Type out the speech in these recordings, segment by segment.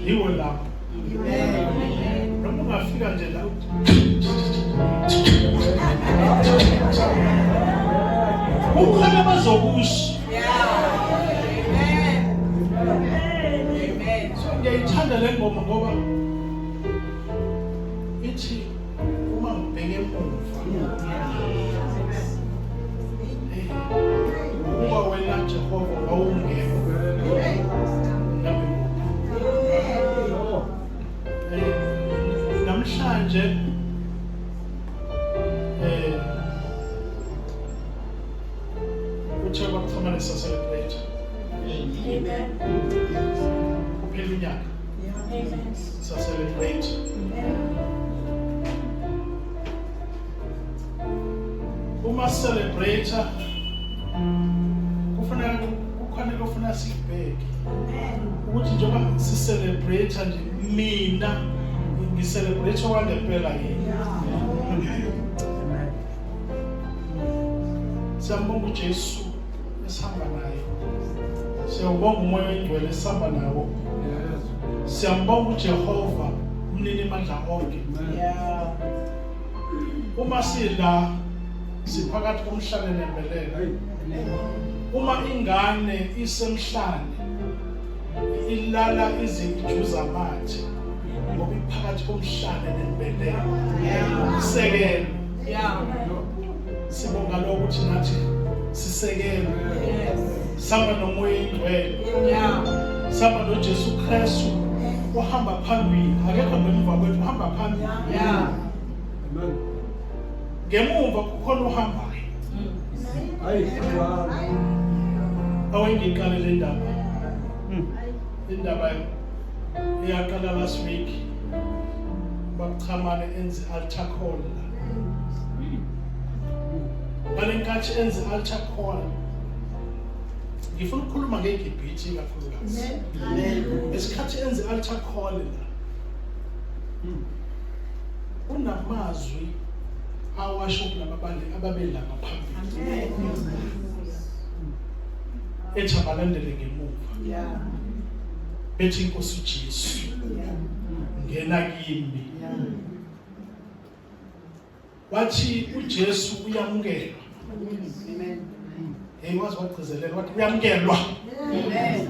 Yiwo lapho. Noma ungafika nje la kukhona abazokusho. So ngiyayithanda le ngoma ngoba ithi uma ngibheke emuva ukuba wena Jehova wawungekho nami namhlanje uthe kwakuxhumana celebrate. Amen. Kuphela unyaka. Amen. Sa celebrate. Uma celebrate kufanele kukhona kufuna sikubheke. Ukuthi njengoba si celebrate nje mina ngi celebrate okwangempela yini. Siyambonga uJesu esihamba naye. Siyawubonga uMoya oyiNgcwele esihamba nawo. Siyambonga uJehova umnini mandla onke. Uma sila siphakathi komhlane nembeleko. Uma ingane isemhlane ilala izinju zamathe ngoba iphakathi komhlane nembeleko. Sekelo. Sibonga lokho ukuthi nathi sisekelwe. Sihamba noMoya oyiNgcwele. Sihamba noJesu Kristu uhamba phambili, akekho ngemuva kwethu, uhamba phambili. Amen. Ngemuva kukhona uhambayo. Hayi, kunjalo. Awengiqale le ndaba. Indaba iyaqala last week. Bakuchamane enze altar call la. Ngale nkathi enze altar call ngifuna ukukhuluma ngeGibhithe ikakhulukazi. Ngesikhathi enze altar call la kunamazwi awasho kulaba bantu ababelapha phambili. Ethi abalandele ngemuva. Bethi inkosi uJesu ngena kimi. Wathi uJesu uyamukelwa. Amen. Hey wazi wagcizelela wathi uyamukelwa. Amen.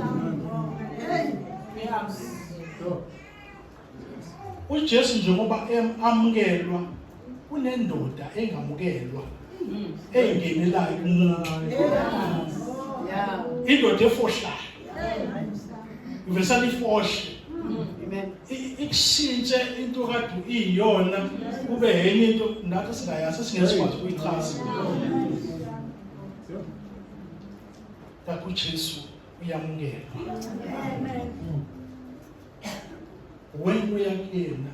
uJesu njengoba amukelwa kunendoda engamukelwa engenelayo kumuntu. Indoda efohlayo. Ivesana ifohle. Amen. Ikushintshe into kade iyona kube enye into nathi singayazi singeke sikwazi ukuyichaza. Ngakho uJesu uyamukelwa. Amen. Wena uya kuyena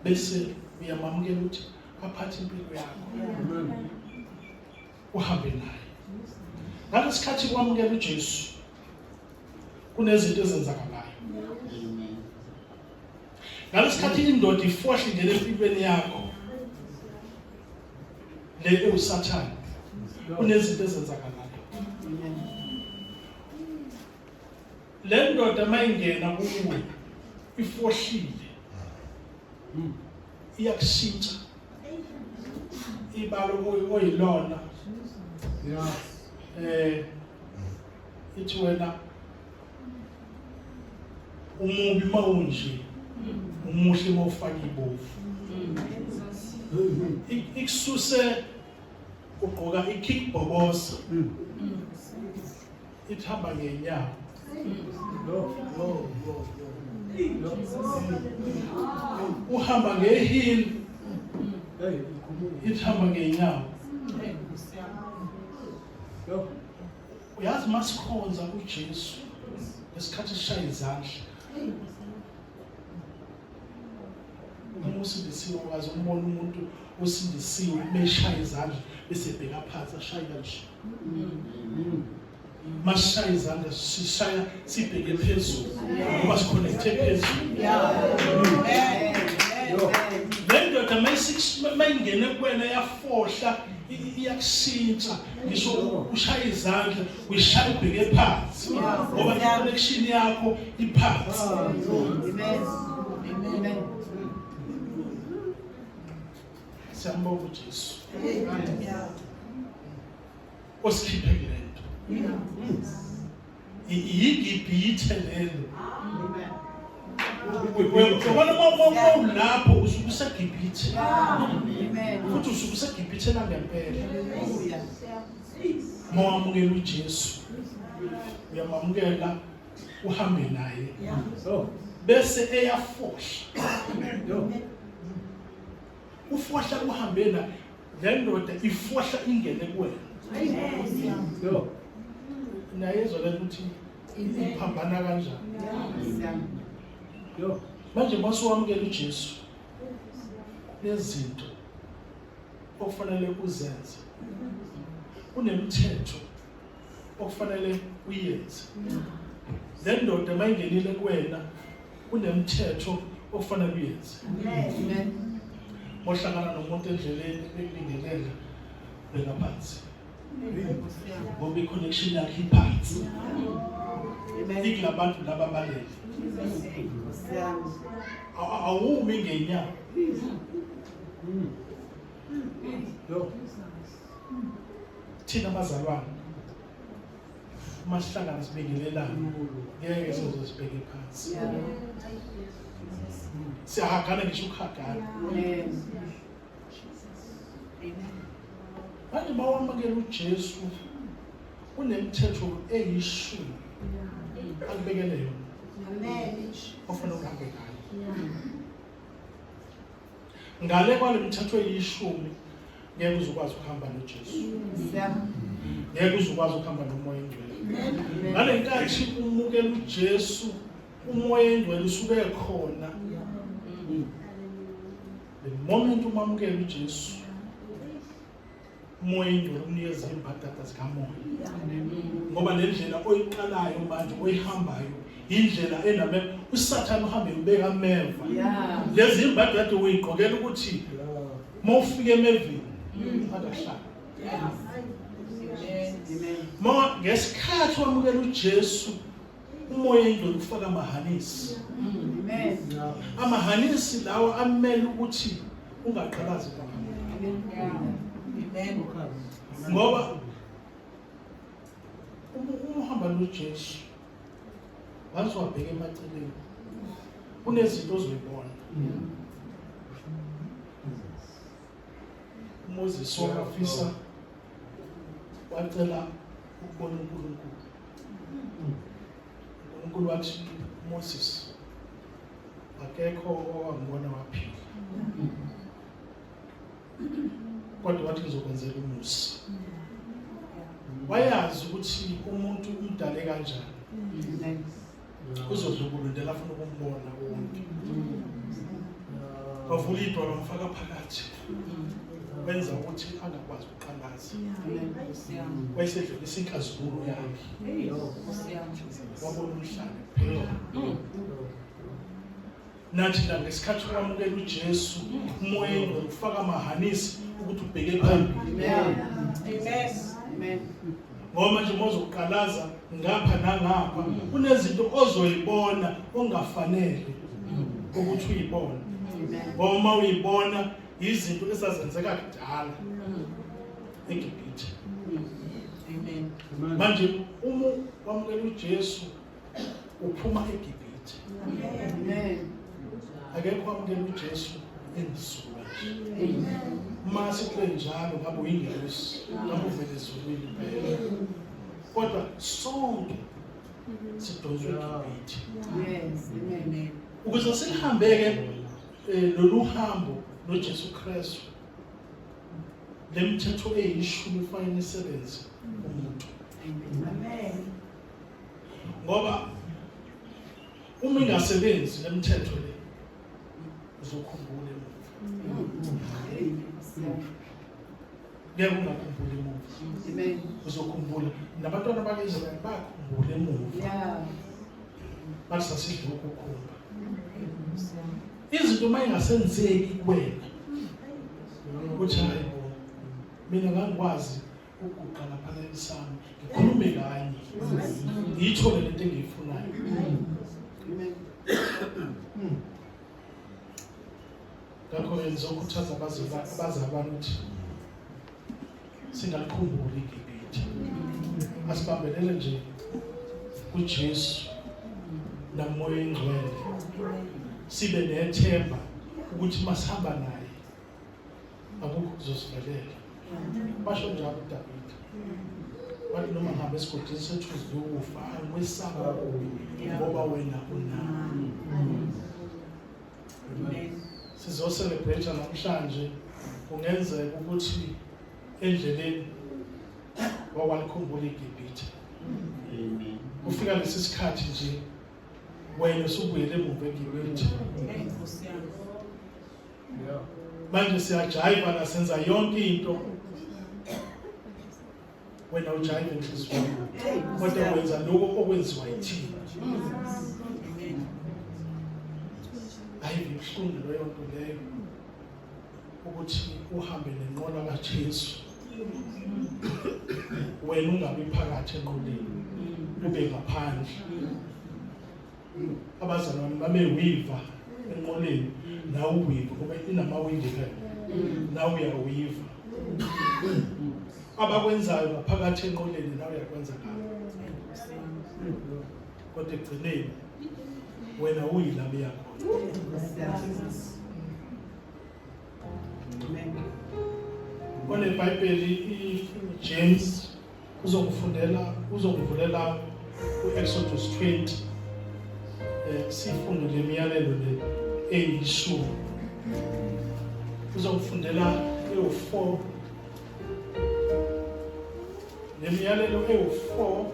bese uyamamukela ukuthi aphathe impilo yakho. Amen. Uhambe naye. Ngalesikhathi kwamukela uJesu kunezinto ezenzakalayo. Ngalesikhathi indoda ifohle ingena empilweni yakho le ewusathane kunezinto ezenzakalayo. Le ndoda mayingena kuwe ifohlile iyakushintsha ibalo oyilona. Ithi wena umubi mawunje umuhle mawufaka ibovu. Ikususe ugqoka i-kick bobosa ithamba ngenyawo. Uhamba ngeheel ithamba ngenyawo. Uyazi masikhonza uJesu ngesikhathi sishaya izandla. Uma usindisiwe ukwazi umbona umuntu osindisiwe beshaya izandla bese bheka phansi ashaye kanje. Masishaya izandla sishaya sibheke phezulu ngoba sikhonekte phezulu. Le ndoda mayingene kuwena yafohla Iyakushintsha ngisho ushaya izandla uyishaya ubheke phansi ngoba i-connection yakho iphansi. Amen. Amen. Siyambonga uJesu osikhiphe kule nto. Yigibhithe lelo. Uyabona uma ulapho usuke usegibhithe. Futhi usuke usegibhithe langempela. Uma wamukela uJesu uyamamukela uhambe naye. Bese eyafohla. Ufohla uhambe naye. Le ndoda ifohla ingene kuwena. Yo. Nayezwa le ukuthi iphambana kanjani. Yo. Manje masuwamukela uJesu nezinto okufanele uzenze. Kunemithetho okufanele uyenze. Le ndoda mayingenile kuwena kunemithetho okufanele uyenze. Amen. Ohlangana nomuntu endleleni ekubingelela bheka phansi. Ngoba i-connection yakhe iphansi. Ikulabantu laba balele. Awumi ngenyawo. Yo. Thina bazalwane uma sihlangana sibingelelana ngeke size sibheke phansi. Siyahagana ngisho ukuhagana. Manje mawamukela uJesu kunemithetho eyishumi akubekele yona. Amen. Ofanele uhambe ngayo. Ngale kwale mithetho eyishumi ngeke uze ukwazi ukuhamba noJesu. Ngeke uze ukwazi ukuhamba noMoya oNgcwele. Ngale nkathi umukela uJesu, uMoya oNgcwele usuke khona. The moment umamukela uJesu, uMoya oNgcwele umnikeza imbadada zikamoya. Ngoba le ndlela oyiqalayo manje oyihambayo indlela ename uSathane uhambe ubeka ameva. Lezi imbadada uyigqokela ukuthi uma ufika emeveni angahlala. Ma ngesikhathi wamukela uJesu uMoya oNgcwele ufaka amahanisi. Amen. Amahanisi lawa amele ukuthi ungaqalazi ngaphambili. Amen. Ngoba uma uhamba noJesu once wabheka emaceleni kunezinto ozoyibona. uMoses wafisa wacela ukubona uNkulunkulu. uNkulunkulu wathi Moses akekho owangibona waphila. Kodwa wathi ngizokwenzela umusa. Wayazi ukuthi umuntu umdale kanjani. Uzodlukulundela afuna ukumbona wonke. Wavula idwala wamfaka phakathi. Wenza ukuthi angakwazi ukuqalaza. Wayesedlulisa inkazimulo yakhe. Wabona umhlane kuphela. Nathi la ngesikhathi wamukela uJesu, uMoya oNgcwele ufaka amahanisi ukuthi ubheke phambili. Amen. Amen. Ngoba manje uma uzoqalaza ngapha nangapha kunezinto ozoyibona ongafanele ukuthi uyibone. Ngoba uma uyibona izinto ezazenzeka kudala eGibhithe. Amen. Manje uma wamukela uJesu uphuma eGibhithe. Amen. Akekho wamukela uJesu enisuka nje. Uma sekwenjalo ngabe uyingelosi, ngabe uvele ezulwini impela. Kodwa sonke sidonswe eGibhithe. Yes. Amen. Ukuze sihambeke lolu hambo noJesu Kristu lemithetho eyishumi kufanele isebenze umuntu. Amen. Ngoba uma ingasebenzi lemithetho le uzokhumbula emuva. Ngeke ungakhumbuli emuva. Amen. Uzokhumbula nabantwana baka-Israyeli bakhumbula emuva. Yeah. Bathi sasidla ukukhumba. Izinto uma ingasenzeki kuwena uthi hayi bo. Mina ngangikwazi ukuguqa lapha emsamo ngikhulume kanye ngiyithole lento engiyifunayo. Amen. Ngakho-ke ngizokhuthaza abazalwane ukuthi singalikhumbuli iGibhithe, asibambelele nje kuJesu nakuMoya oyiNgcwele, sibe nethemba ukuthi masihamba naye akukho kuzosivelela. Basho njalo uDavide, wathi noma ngihambe esigodini sethuzi lokufa angikwesaba okubi ngoba wena unami. Sizo-celebrate namhlanje, kungenzeka ukuthi endleleni wakwalikhumbula iGibhithe. Amen. Kufika lesi sikhathi nje wena usubuyele emuva eGibhithe. Manje siyajayiva la, senza yonke into, wena ujayiva enhliziyweni kodwa wenza lokho okwenziwa yithina. Hayi, ibuhlungu leyo nto leyo, ukuthi uhambe nenqola kaJesu wena ungabi phakathi enqoleni, ube ngaphandle. Abazalwane babe wiva enqoleni, nawe uwiva ngoba inamawindi phela, nawe uyawiva. Abakwenzayo ngaphakathi enqoleni nawe uyakwenza ngabo, kodwa ekugcineni wena uyilami yakhona. OneBhayibheli iJames uzokufundela, uzokuvulela uExodus 20, sifunde le miyalelo le eyishumi. Uzokufundela ewu4, le miyalelo ewu4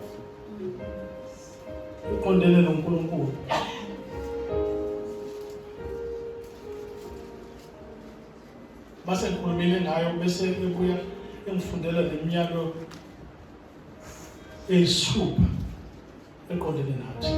iqondene noNkulunkulu. Base ngikhulumile ngayo, bese ebuya engifundela lemiyalo eyisithupha eqondene nathi.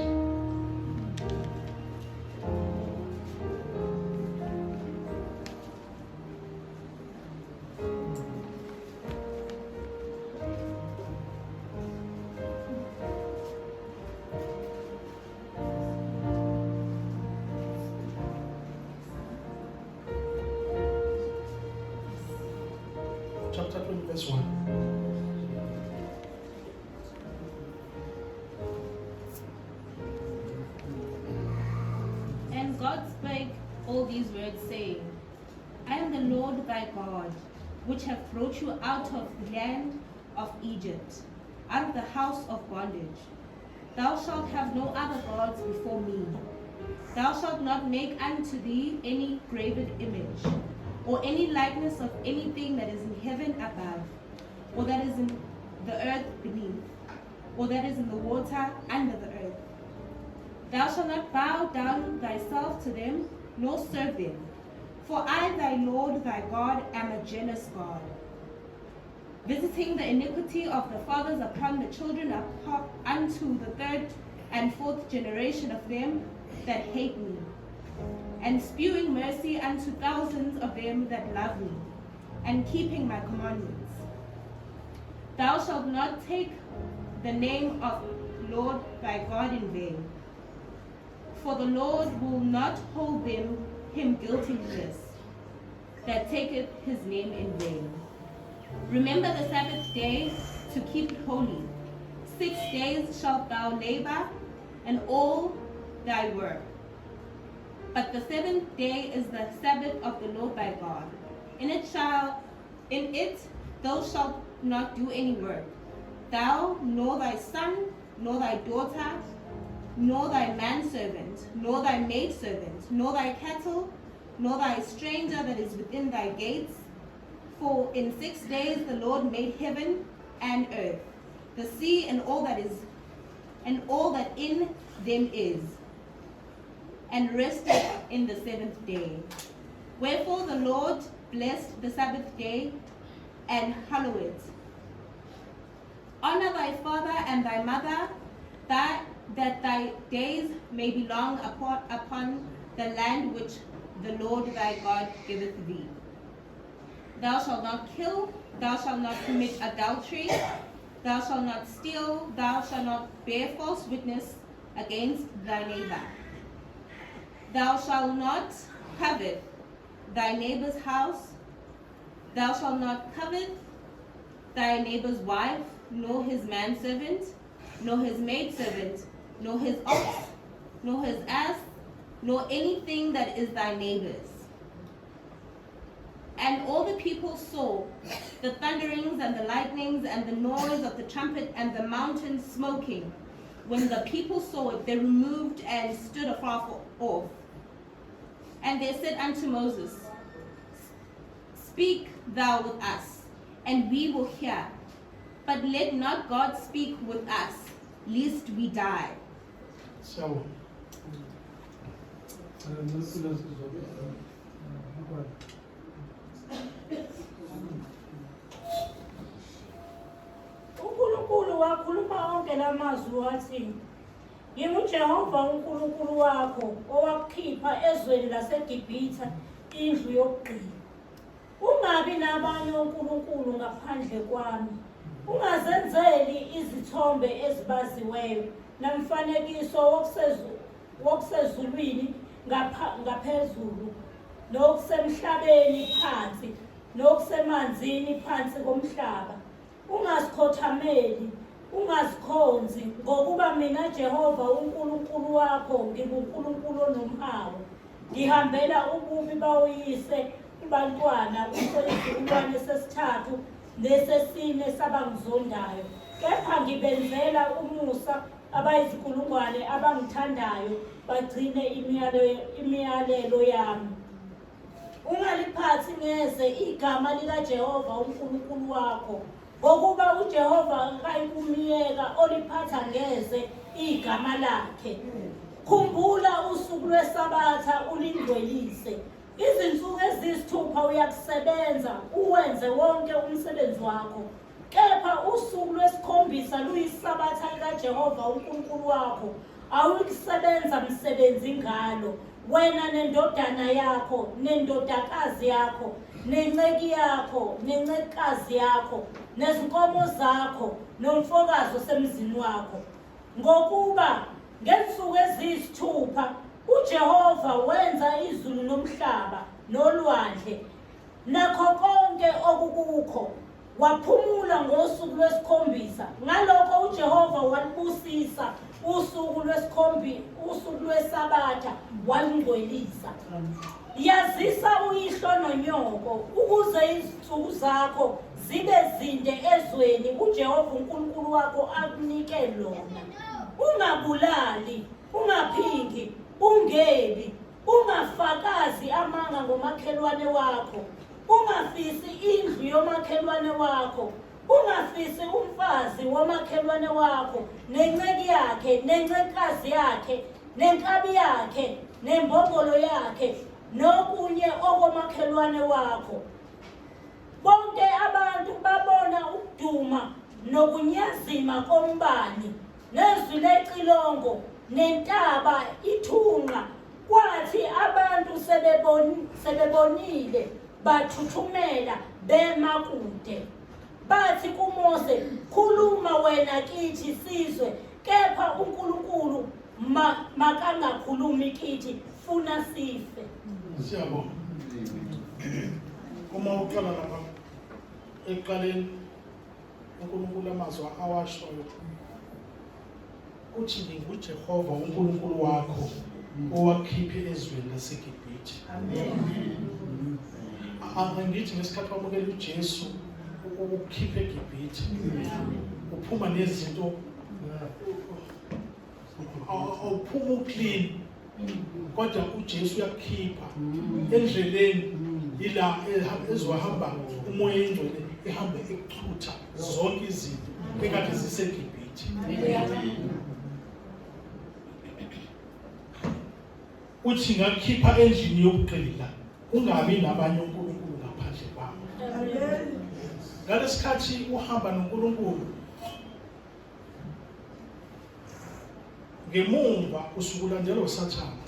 Chapter 20 verse 1. And God spake all these words, saying, I am the Lord thy God, which have brought you out of the land of Egypt, out of the house of bondage. Thou shalt have no other gods before me. Thou shalt not make unto thee any graven image, or any likeness of anything that is in heaven above, or that is in the earth beneath, or that is in the water under the earth. Thou shalt not bow down thyself to them, nor serve them. For I, thy Lord, thy God, am a jealous God, visiting the iniquity of the fathers upon the children unto the third and fourth generation of them that hate me, and spewing mercy unto thousands of them that love me, and keeping my commandments. Thou shalt not take the name of Lord thy God in vain, for the Lord will not hold him guilty this, that taketh his name in vain. Remember the Sabbath day to keep it holy. 6 days shalt thou labor, and all thy work. But the seventh day is the Sabbath of the Lord thy God. In it thou shalt not do any work, thou, nor thy son, nor thy daughter, nor thy manservant, nor thy maidservant, nor thy cattle, nor thy stranger that is within thy gates. For in 6 days the Lord made heaven and earth, the sea and all that is, and all that in them is, and rested in the seventh day. Wherefore the Lord blessed the Sabbath day and hallowed it. Honor thy father and thy mother, that thy days may be long upon the land which the Lord thy God giveth thee. Thou shalt not kill. Thou shalt not commit adultery. Thou shalt not steal. Thou shalt not bear false witness against thy neighbor. Thou shalt not covet thy neighbor's house. Thou shalt not covet thy neighbor's wife, nor his manservant, nor his maidservant, nor his ox, nor his ass, nor anything that is thy neighbor's. And all the people saw the thunderings and the lightnings and the noise of the trumpet and the mountain smoking. When the people saw it, they removed and stood afar off. And they said unto Moses, Speak thou with us, and we will hear. But let not God speak with us, lest we die. Siyabonga. UNkulunkulu wakhuluma onke lamazwi wathi, NginguJehova uNkulunkulu wakho owakukhipha ezweni laseGibhithe indlu yobugqila. Ungabi nabanye onkulunkulu ngaphandle kwami. Ungazenzeli izithombe ezibaziweyo namfanekiso wokusezulwini ngaphezulu nokusemhlabeni phansi nokusemanzini phansi komhlaba. Ungazikhothameli, ungazikhonzi, ngokuba mina Jehova uNkulunkulu wakho nginguNkulunkulu onomhawu. Ngihambela ububi bawoyise kubantwana kuso isizukulwane sesithathu nesesine sabangizondayo. Kepha ngibenzela umusa abayizinkulungwane abangithandayo bagcine imiyalelo yami. Ungaliphathi ngeze igama likaJehova uNkulunkulu wakho, ngokuba uJehova akayikumyeka oliphatha ngeze igama lakhe. Khumbula usuku lweSabatha ulingcwelise. Izinsuku eziyisithupha uyakusebenza uwenze wonke umsebenzi wakho. Kepha usuku lwesikhombisa luyisabatha likaJehova uNkulunkulu wakho, awuyikusebenza msebenzi ngalo, wena nendodana yakho, nendodakazi yakho, nenceki yakho, nencekukazi yakho, nezinkomo zakho, nomfokazi osemzini wakho. Ngokuba ngensuku eziyisithupha uJehova wenza izulu nomhlaba nolwandle nakho konke okukukho, waphumula ngosuku lwesikhombisa. Ngalokho uJehova walibusisa usuku usuku lweSabatha walungcwelisa. Yazisa uyihlo nonyoko ukuze izinsuku zakho zibe zinde ezweni uJehova uNkulunkulu wakho akunike lona. Ungabulali, ungaphingi, ungebi, ungafakazi amanga ngomakhelwane wakho, ungafisi indlu yomakhelwane wakho, ungafisi umfazi womakhelwane wakho, nenceki yakhe, nencekukazi yakhe, nenkabi yakhe, nembongolo yakhe, nokunye okomakhelwane wakho. Bonke abantu babona ukuduma nokunyazima kombani nezwi lecilongo nentaba ithunqa. Kwathi abantu sebebonile bathuthumela bema kude. Bathi kuMose, khuluma wena kithi sizwe, kepha uNkulunkulu makangakhulumi kithi, funa sife. Siyabonga. Uma uqala lapha ekuqaleni uNkulunkulu amazwi awashoyo uthi nginguJehova uNkulunkulu wakho owakhiphe ezweni laseGibhithe. Amen. Angithi ngesikhathi wamukela uJesu ukukhipha eGibhithe uphuma nezinto awuphuma uclean kodwa uJesu uyakukhipha endleleni ila ezohamba umoya engcwele ehambe ekuchutha zonke izinto ekade ziseGibhithe. Uthi ngakukhipha endlini yobugqila ungabi nabanye onkulunkulu ngaphandle kwami. Ngalesikhathi uhamba noNkulunkulu ngemumva usukulandelwa uSathane.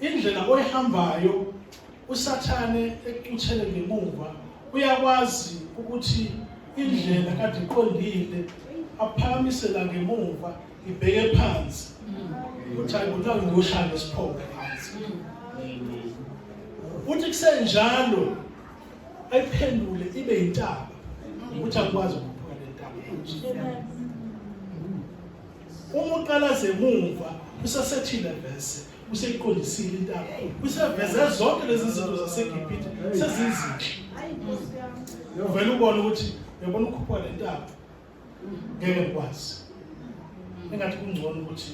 Indlela oyihambayo uSathane ekucuthele ngemumva Uyakwazi ukuthi indlela kade iqondile aphakamisela ngemuva ibheke phansi. Uthi hayi kuthiwa ngiyoshaya ngesiphongo phansi. Uthi kusenjalo ayiphendule ibe yintaba. Uthi akwazi ukukhuphuka le ntaba. Uma uqalaza emuva usasethile vese useyiqondisile intaba useveze zonke lezi zinto zaseGibhithe sezizinhle. Uvele ubone ukuthi uyabona ukhuphuka le ntaba ngeke ngikwazi. Engathi kungcono ukuthi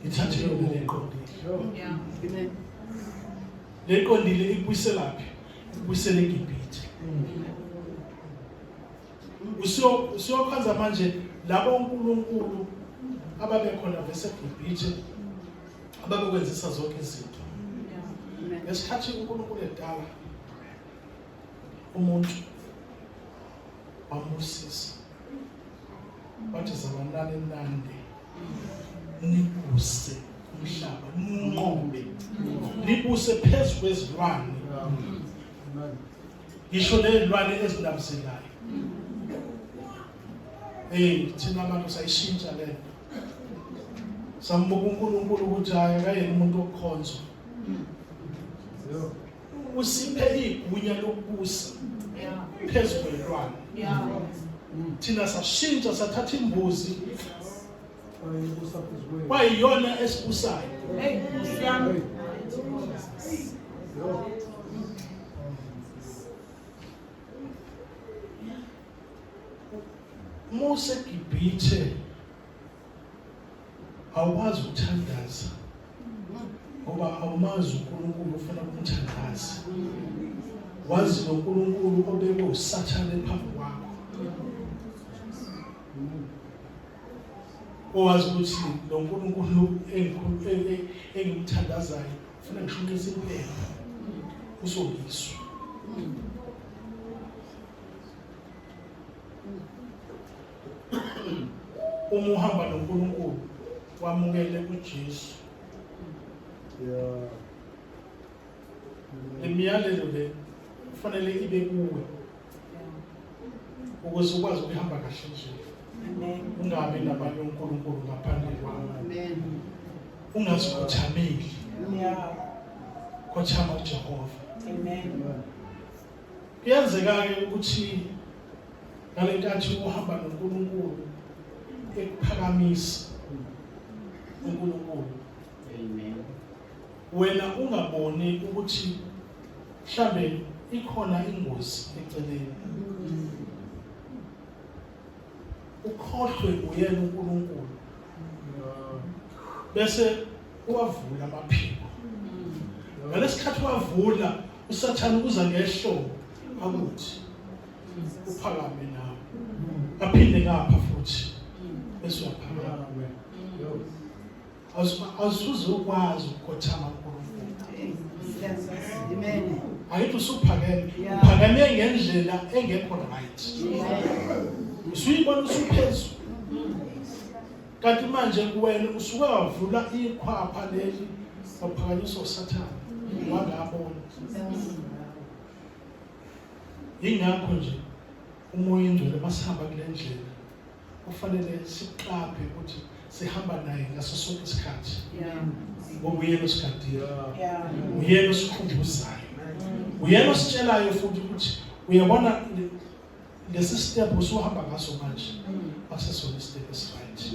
ngithathe yona leqondile. Amen. Leqondile ikubuyiselaphi? Ikubuyisela eGibhithe. Usiyokhonza manje labo uNkulunkulu ababekhona vese eGibhithe ababekwenzisa zonke izinto. Ngesikhathi uNkulunkulu edala umuntu wambusisa wathi zabanani nande nibuse umhlaba ninqobe nibuse phezu kwezilwane ngisho nezilwane ezinabuzelayo. Hey, thina abantu sayishintsha le nto. Sambuka uNkulunkulu ukuthi hayi akayena umuntu wokukhonzwa. Usiphe igunya lokubusa phezu kwelwane. Thina sashintsha sathatha imbuzi kwayiyona esibusayo. Hey, Nkosi yami. Uma useGibhithe awukwazi ukuthandaza ngoba awumazi uNkulunkulu ufuna ukumthandaza. Wazi noNkulunkulu obekwe uSathane phambi kwakho. Owazi ukuthi lo Nkulunkulu engimthandazayo ufuna ngishunqise impepho usongiswa. Uma uhamba noNkulunkulu wamukele uJesu. Yeah. Le miyalelo le kufanele ibe kuwe ukuze ukwazi ukuhamba kahle nje. Amen. Ungabi nabanye uNkulunkulu ngaphandle kwami. Amen. Ungazikhothameli. Yeah. Khothama kuJehova. Amen. Kuyenzeka-ke ukuthi ngale nkathi uhamba noNkulunkulu ekuphakamisa uNkulunkulu. Amen. Wena ungaboni ukuthi mhlambe ikhona ingozi eceleni. Ukhohlwe uyena uNkulunkulu. Bese uwavula amaphiko. Ngalesikhathi wavula uSathane uza ngehlobo akuthi uphakame nawe. Aphinde ngapha futhi bese uyaphakama. Awusuzokwazi ukukhothama uNkulunkulu. Amen. Angithi usuphakeme, uphakeme ngendlela engekho right. Usuyibona usuphezulu. Kanti manje wena usuke wavula ikhwapha leli waphakanyiswa uSathane wangabona. Yingakho nje uMoya oNgcwele masihamba kule ndlela kufanele siqaphe ukuthi sihamba naye ngaso sonke isikhathi. Ngoba uyena osigadile. Uyena osikhumbuzayo. Uyena ositshelayo futhi ukuthi uyabona lesi step usuhamba ngaso manje akusesona istep esiright.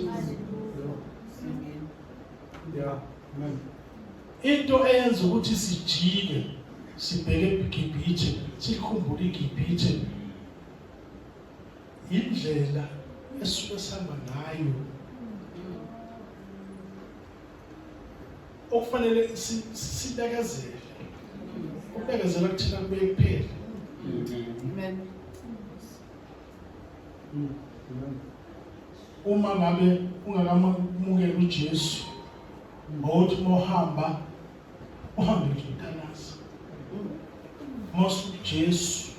Yeah. Amen. Into eyenza ukuthi sijike sibheke iGibhithe sikhumbule iGibhithe indlela esuke sihamba ngayo okufanele sibekezele. Ukubekezela kuthina kubuye kuphele. Amen. Uma ngabe ungakamukeli uJesu ngokuthi uma uhamba uhambe nje uthandaza. Uma usuJesu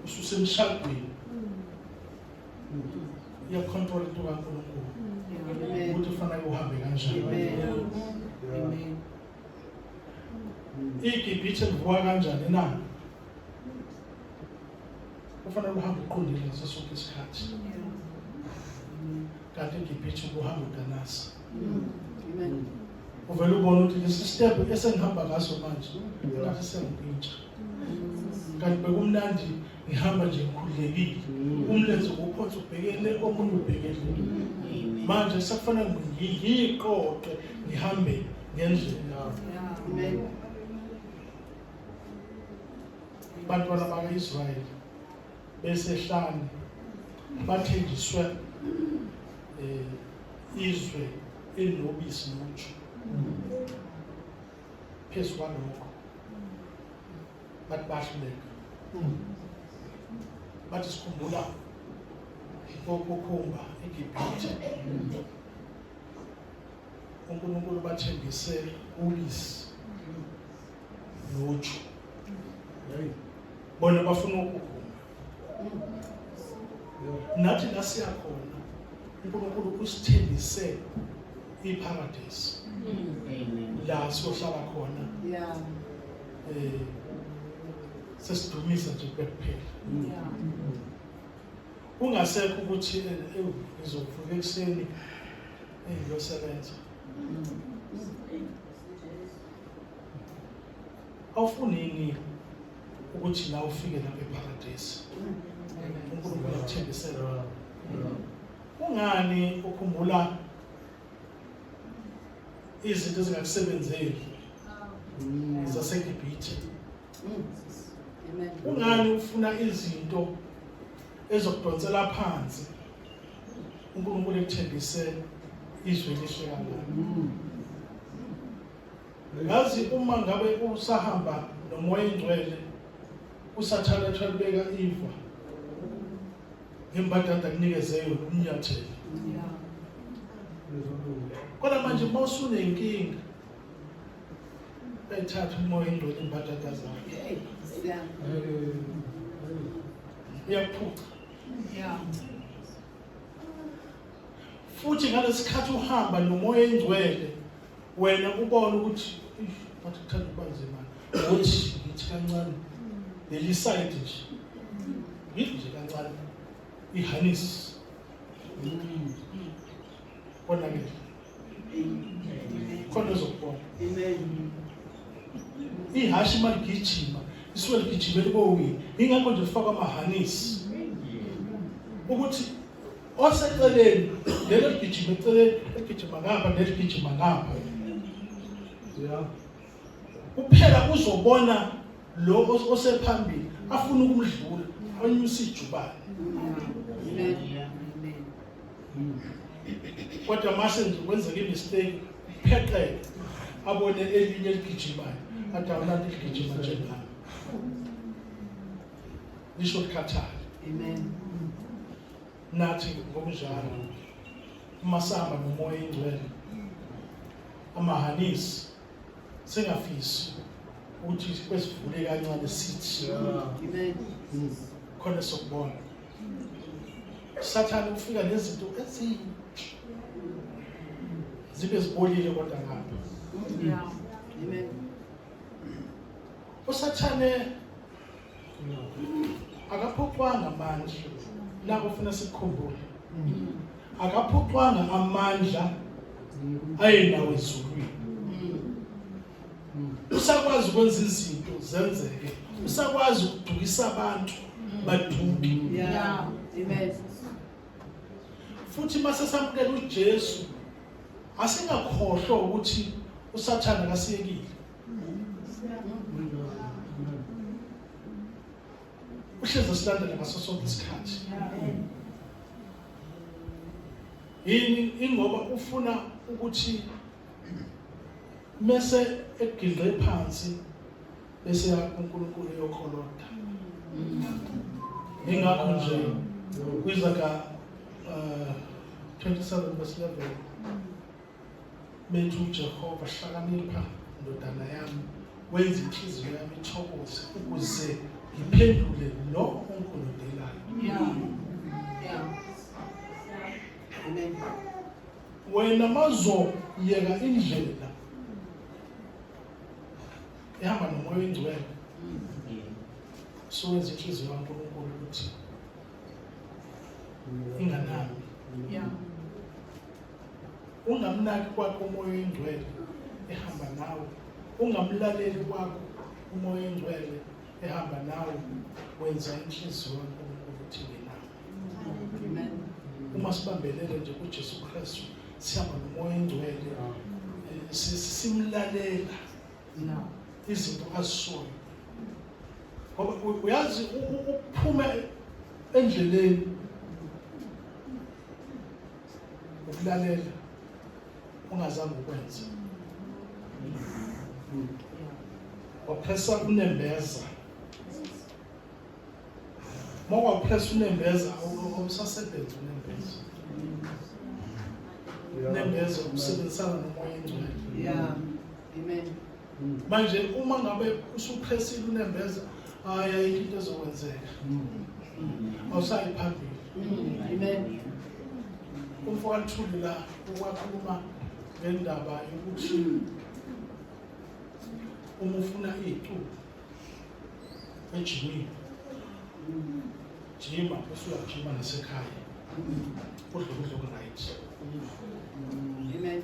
ususemshadweni iyacontrol into kaNkulunkulu ukuthi ufanele uhambe kanjani. Amen. IGibhithe livuka kanjani na? Kufanele uhambe uqondile ngaso sonke isikhathi. Kanti eGibhithe ubuhamba udanasa. Amen. Uvele ubone ukuthi lesi step esengihamba ngaso manje ngathi sengipintsha. Kanti bekumnandi ngihamba nje ngikhululekile. Umlenze uphonse ubhekele omunye ubhekele. Manje sekufanele ngiyiqoqe ngihambe ngendlela. Amen. Bantwana baka-Israyeli besehlane bathenjiswe izwe elinobisi noju. Phezu kwalokho bathi bahluleka, bathi sikhumbula kokukhumba eGibhithe, uNkulunkulu bathembise ubisi noju, bona bafuna ukukhumba. Nathi la siyakhona uNkulunkulu usithembise iparadise la siyohlala khona. Sesidumisa nje kuphela. Kungasekho ukuthi ngizovuka ekuseni ngiyosebenza. Awufuni ukuthi la ufike lapha eparadise uNkulunkulu akuthembise lona? Kungani ukhumbula izinto ezingakusebenzeli zaseGibhithe? Amen. Kungani ufuna izinto ezokudonsela phansi uNkulunkulu ekuthembise izwe elihle kangaka? Ngazi uma ngabe usahamba nomoya engcwele, usathane ethalibeka iva ngembadada kunikeze yona umnyathelo. Kodwa manje uma usunenkinga, ayithatha umoya engcwele imbadada zakhe. Uyaphuca. Futhi ngalesikhathi uhamba nomoya engcwele, wena ubona ukuthi bathi kuthanda ukuba nzima, ukuthi ngithi kancane leli side nje, ngithi nje kancane ihanisi konakele khona ezokubona. Amen. Ihashi maligijima isuke ligijimela kowini, ingakho nje kufakwa amahanisi ukuthi oseceleni lelo ligijima eceleni, ligijima ngapha neligijima ngapha. Kuphela uzobona lo osephambili afuna ukumdlula, anyuse ijubane. Amen. Amen. Kodwa mase nje kwenzeka imistake, pheqeke abone elinye eligijimayo, athi awunanto eligijima njengami, lisho likhathale. Amen. Nathi ngokunjalo uma sihamba nomoya ingcwele, amahanisi singafisi ukuthi kwesivule kancane sithi Amen. Khona sokubona Sathane ufika nezinto ezintsha zibe zibolile, kodwa ngapha Amen. uSathane akaphucwanga amandla. La ufuna sikukhumbule, akaphucwanga amandla ayenawo ezulwini. Usakwazi ukwenza izinto zenzeke, usakwazi ukudukisa abantu baduke. Amen. Futhi mase samukela uJesu, asingakhohlwa ukuthi uSathane akasiyekile, uhlezi silandela ngaso sonke isikhathi. Yini? Ingoba ufuna ukuthi mese egidle phansi bese uNkulunkulu eyokholota. Ingakho nje kwizaga 27 verse 11 bethi uJehova, hlakanipha ndodana yami, wenza inhliziyo yami ithokoze ukuze ngiphendule lo ongikhonondelayo. Amen. Wena mazoyeka indlela ehamba nomoya oyingcwele, suwenza inhliziyo kaNkulunkulu ukuthi Inganami. Ungamnaki kwakho uMoya oyiNgcwele ehamba nawe, ungamlaleli kwakho uMoya oyiNgcwele ehamba nawe, wenza inhliziyo kaNkulunkulu ukuthi ingenami. Amen. Uma sibambelele nje kuJesu Kristu, sihamba noMoya oyiNgcwele, simlalela izinto azishoyo, ngoba uyazi ukuphuma endleleni ukulalela ungazange ukwenze, wapressa unembeza. Uma wapressa unembeza, awusasebenzi unembeza. Unembeza usebenzisana noMoya oyiNgcwele. Yeah. Amen. Manje uma ngabe usupressile unembeza, hayi, ayikho into ezokwenzeka, awusayi phambili. Amen. Umfo kaLuthuli la ukwakhuluma ngendaba yokuthi uma ufuna iculo ejimini, jima, bese uyajima nasekhaya, udle ukudla oku-right. Amen.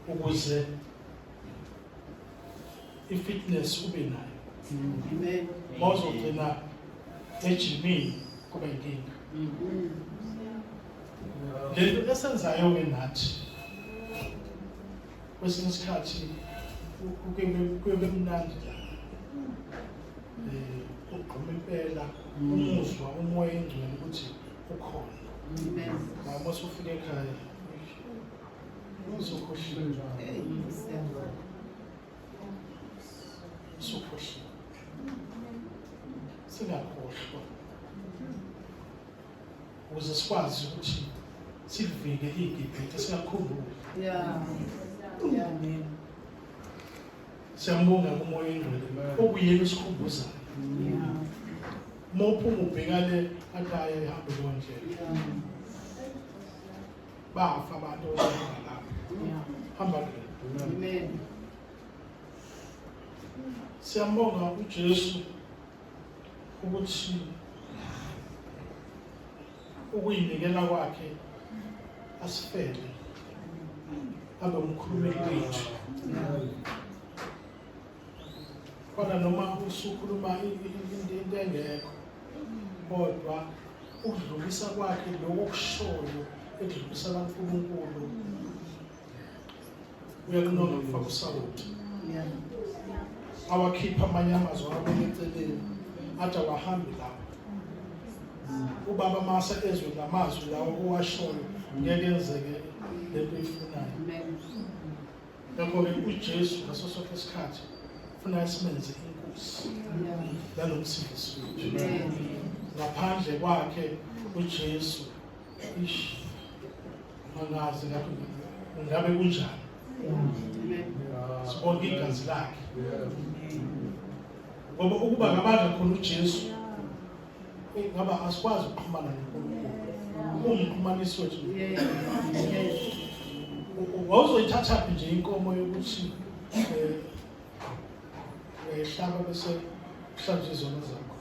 Ukuze i-fitness ube nayo. Amen. Uma uzogcina ejimini kube inkinga. Lento esenzayo-ke nathi kwesinye isikhathi kuye mnandi la, ugquma impela, umuzwa uMoya oyiNgcwele ukuthi ukhona. Amen. Uma usufika ekhaya usukhohliwe. Hey, siyabonga. Usukhohliwe. Singakhohlwa ukuze sikwazi ukuthi silivike iGibhithe, singakhumbuli. Yeah. Siyambonga kuMoya oyiNgcwele okuyena usikhumbuzayo. Uma uphuma ubhekane, athi hayi, ihambe leyo ndlela. Bafa abantu abahamba lapho. Hamba kule. Amen. Siyambonga uJesu ukuthi ukuyinikela kwakhe asifele, abe umkhulumeli wethu. Kodwa noma usukhuluma into engekho, kodwa ukudlulisa kwakhe lokho okushoyo, ekudlulisa kaNkulunkulu, uyakunonga kufaka usawoti. Awakhipha amanye amazwi, awabeka eceleni, athi awahambi lapho. Ubaba mase ezwe lamazwi lawo owashoyo, ngeke yenzeke lento oyifunayo. Amen. Ngakho-ke uJesu ngaso sonke isikhathi ufuna simenze inkosi nalomsindisi wethu. Amen. Ngaphandle kwakhe uJesu, ish, angazi ngathi ngabe kunjani. Amen. Sibonke igazi lakhe, ngoba ukuba ngabanga khona uJesu, ngaba asikwazi ukuxhumana noNkulunkulu, ungumxhumanisi wethu. Wawuzoyithathaphi nje inkomo yokuthi uyayihlaba bese kuhlanjwe izono zakho,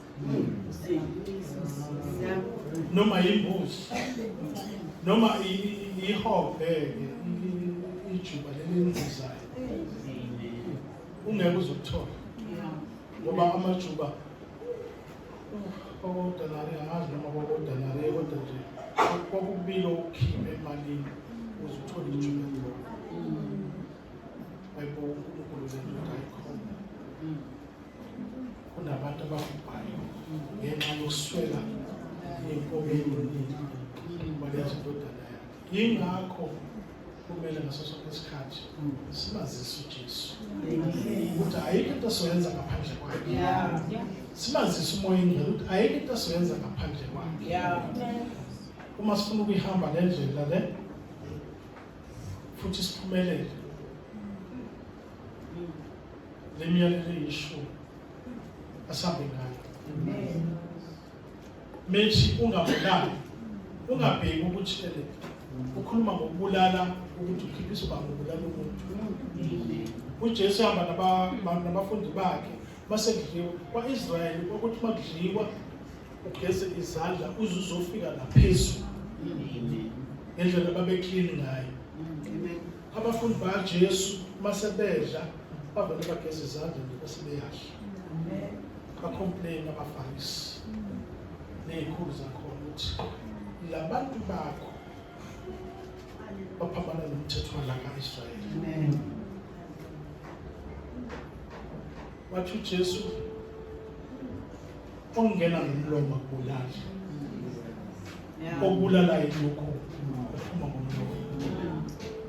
noma yimbuzi, noma ihobhe-ke, ijuba leli elindizayo? Ungeke uzokuthola, ngoba amajuba kwakodanari, angazi noma kwakodanari, kodwa nje kwakubili okukhipha emalini ukuze uthole ijuba elilodwa. Ayibo, uNkulunkulu, le nto ayikhona. Kunabantu abahubhayo ngenxa yokuswela iy'nkomo ey'ningi, waletha indodana yakhe. Yingakho kumele ngaso sonke isikhathi simazise uJesu ukuthi ayikho into esizoyenza ngaphandle kwakhe. Simazise uMoya oyiNgcwele ukuthi ayikho into esizoyenza ngaphandle kwakhe. Uma sifuna ukuyihamba le ndlela le futhi siphumelele, le miyalelo eyishumi asambe ngayo. Methi ungabulali, ungabheki ukuthi ele ukhuluma ngokubulala, ukuthi ukhipha isibhamu ubulala umuntu. UJesu ehamba nabafundi bakhe, mase kudliwa kwa-Israyeli, kwakuthi uma kudliwa Ugeze izandla uze uzofika naphezulu. Ngendlela ababe-clean ngayo. Abafundi baJesu mase bedla bavele bageza izandla nje bese beyadla. Ba-complain abaFarisi nezikhulu zakhona ukuthi labantu bakho baphambana nomthetho wala ka-Israyeli. Wathi uJesu ongena ngomlomo akubulali. Okubulalayo lokhu kuphuma ngomlomo.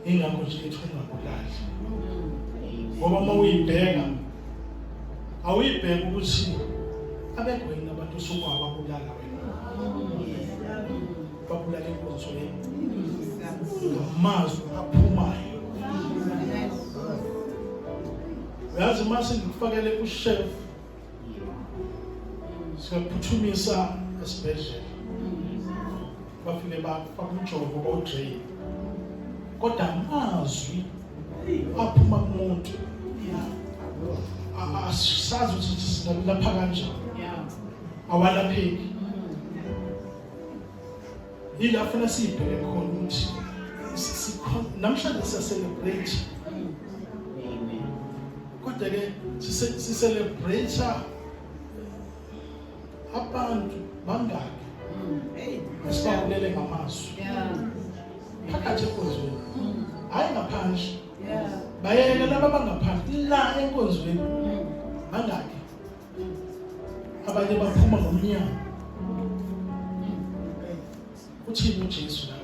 Ingakho nje ethi ungabulali. Ngoba uma uyibheka awuyibheka ukuthi abekho yini abantu osukwababulala wena. Babulala inkonzo yenu. Ngamazwi aphumayo. Uyazi uma sengikufakele ushef singakuphuthumisa esibhedlela bafike bafaka umjovo bawudrain kodwa amazwi aphuma kumuntu asisazi ukuthi singalapha kanjani awalapheki yila funa siyibheke khona ukuthi namhlanje siya celebrate kodwa ke siselebrate abantu bangaki esibabulele ngamazwi phakathi enkonzweni hhayi ngaphandle bayeke laba bangaphandle la enkonzweni bangaki abanye baphuma ngomnyango uthini uJesu la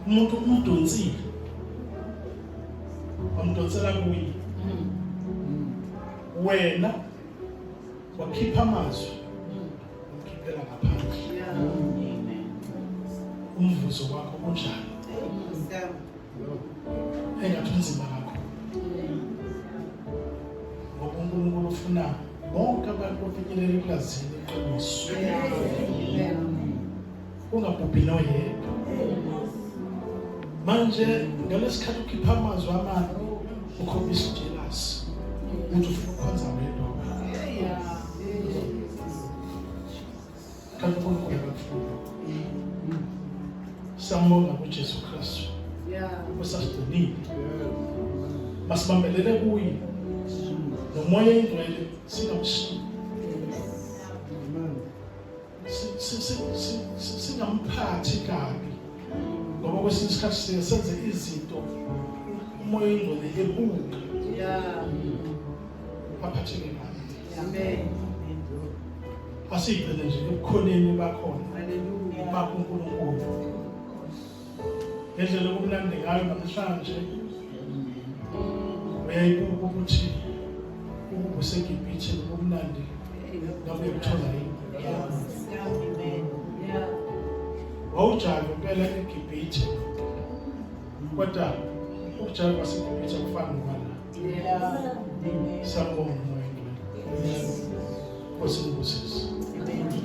umuntu umdonsile wamdonsela kuye wena wakhipha amazwi wamkhiphela ngaphandle umvuzo wakho unjani engathi unzima kakhulu ngoba uNkulunkulu ufuna bonke abantu bafinyelele ekulazini iqiniso ungabhubhi noyedwa manje ngalesikhathi ukhipha amazwi amabi ukhombisa ujelasi ukuthi ufuna ukukhonza wedwa kanti uNkulunkulu akakufuni siyambonga kuJesu Kristu usasigcinile masibambelele kuye nomoya oyingcwele singamshiyi singamphathi kabi ngoba kwesinye isikhathi siye senze izinto umoya oyingcwele ebuka aphatheke kabi Amen. Asigcine nje ebukhoneni bakhona. Haleluya. Bakho uNkulunkulu. Ngendlela okumnandi ngayo namhlanje uyayibuka ukuthi ukuba useGibhithe lokumnandi ngabe ukuthola yini? Wawujake impela eGibhithe kodwa ukujaka kwaseGibhithe akufani nokwala. Siyabonga umoya oyingcwele. Nkosi ngibusise. Amen.